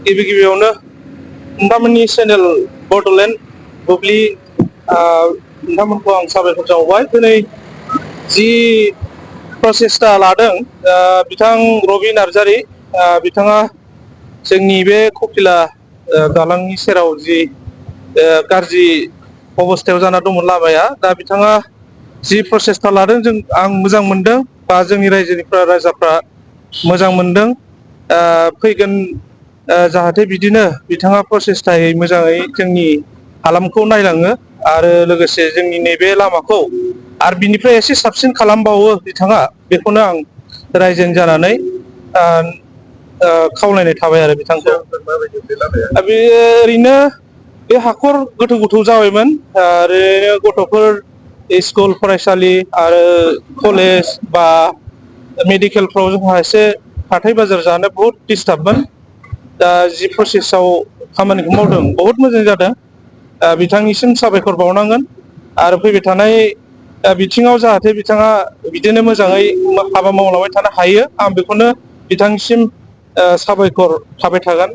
गिबि गिबियावनो नोंथांमोननि चेनेल बड'लेण्ड बुब्लि नोंथांमोनखौ आं साबायखर बावबाय। दिनै जि प्रसेस्टा लादों बिथां रबि नार्जारि बिथाङा जोंनि बे कपिला दालांनि सेराव जि गाज्रि अबस्थायाव जाना दंमोन लामाया, दा बिथाङा जि प्रसेस्टा लादों आं मोजां मोनदों, बा जोंनि रायजाफ्रा मोजां मोनदों। फैगोन जाहाथे बिदिनो बिथाङा प्रसेस्टायै मोजाङै जोंनि हालामखौ नायलाङो आरो लोगोसे जोंनि नैबे लामाखौ आरो बिनिफ्राय एसे साबसिन खालामबावो बिथाङा, बेखौनो आं रायजोनि जानानै खावलायनाय थाबाय आरो बिथांखौ। बे ओरैनो बे हाखर गोथौ गोथौ जाबायमोन, ओरैनो गथ'फोर स्कुल फरायसालि आरो कलेज बा मेडिकेलफ्राव जोंहा एसे हाथाय बाजार जानो बहुद डिस्टार्बमोन। दा जि प्रसेसआव खामानिखौ मावदों बहुद मोजां जादों। बिथांनिसिम साबायखर बावनांगोन आरो फैबाय थानाय बिथिङाव जाहाथे बिथाङा बिदिनो मोजाङै हाबा मावलांबाय थानो हायो, आं बेखौनो बिथांनिसिम साबायखर थाबाय थागोन।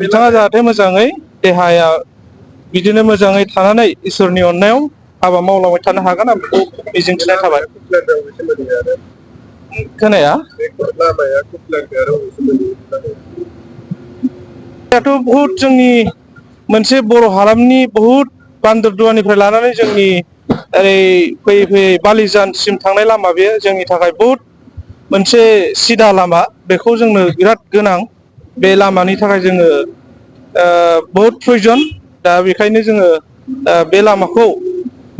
बिथाङा जाहाथे मोजाङै देहाया बिदिनो मोजाङै थानानै इसोरनि अननायाव हाबा मावलांबाय थानो हागोन, आं बेखौ मिजिंथिनाय थाबाय। खोनाया दाथ' बहुद जोंनि मोनसे बर' हालामनि बहुद बान्दरदुवानिफ्राय लानानै जोंनि ओरै फैयै फैयै बालिजानसिम थांनाय लामा, बेयो जोंनि थाखाय बहुद मोनसे सिदा लामा। बेखौ जोंनो बिराद गोनां, बे लामानि थाखाय जोङो बहुद प्रयजन। दा बेखायनो जोङो बे लामाखौ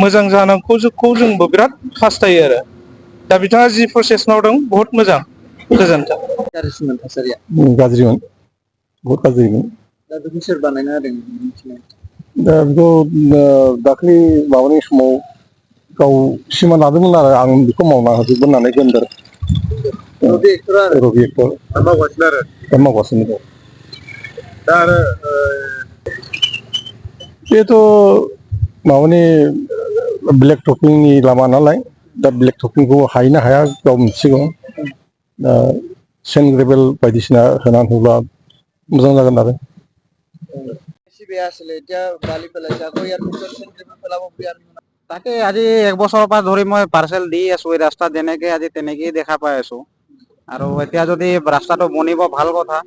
मोजां जानांगौखौ जोंबो बिराद हास्थायो आरो। दा बिथाङा जि प्रसेस मावदों बहुद मोजां। गोजोन्थों। गाज्रिसिनमोन थासारिया? गाज्रिमोन, बहुत गाज्रिमोन। दा बेखौ सोर बानायना होदों मिथिनाय? दा बेखौ दाख्लै माबानाय समाव गाव सिमा लादोंमोन आरो आं बेखौ मावना होजोबगोन होननानै गोनदर रबि एक्टर आरो रबि एक्टर दा मावगासिनो दं। दा आरो बेथ' माबानि ब्लेक टपिंनि लामा नालाय, दा ब्लेक टपिंखौ हायो ना हाया गाव मिथिसिगौ। दा सेन्ट ग्रेभेल बायदिसिना होनानै होब्ला मोजां जागोन आरो। বেয়া আছিলে, এতিয়া বালি পেলাইছে, আকৌ ইয়াৰ পিছত চেণ্ট গ্ৰেভেল পেলাব বুলি আৰু তাকে আজি এক বছৰৰ পৰা ধৰি মই পাৰ্চেল দি আছো এই ৰাস্তাত, যেনেকে আজি তেনেকেই দেখা পাই আছো। আৰু এতিয়া যদি ৰাস্তাটো বনিব ভাল কথা,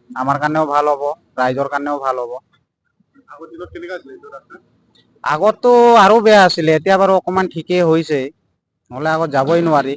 আমাৰ কাৰণেও ভাল হ'ব, ৰাইজৰ কাৰণেও ভাল হ'ব। আগততো আৰু বেয়া আছিলে, এতিয়া বাৰু অকমান ঠিকেই হৈছে, নহলে আগত যাবই নোৱাৰি।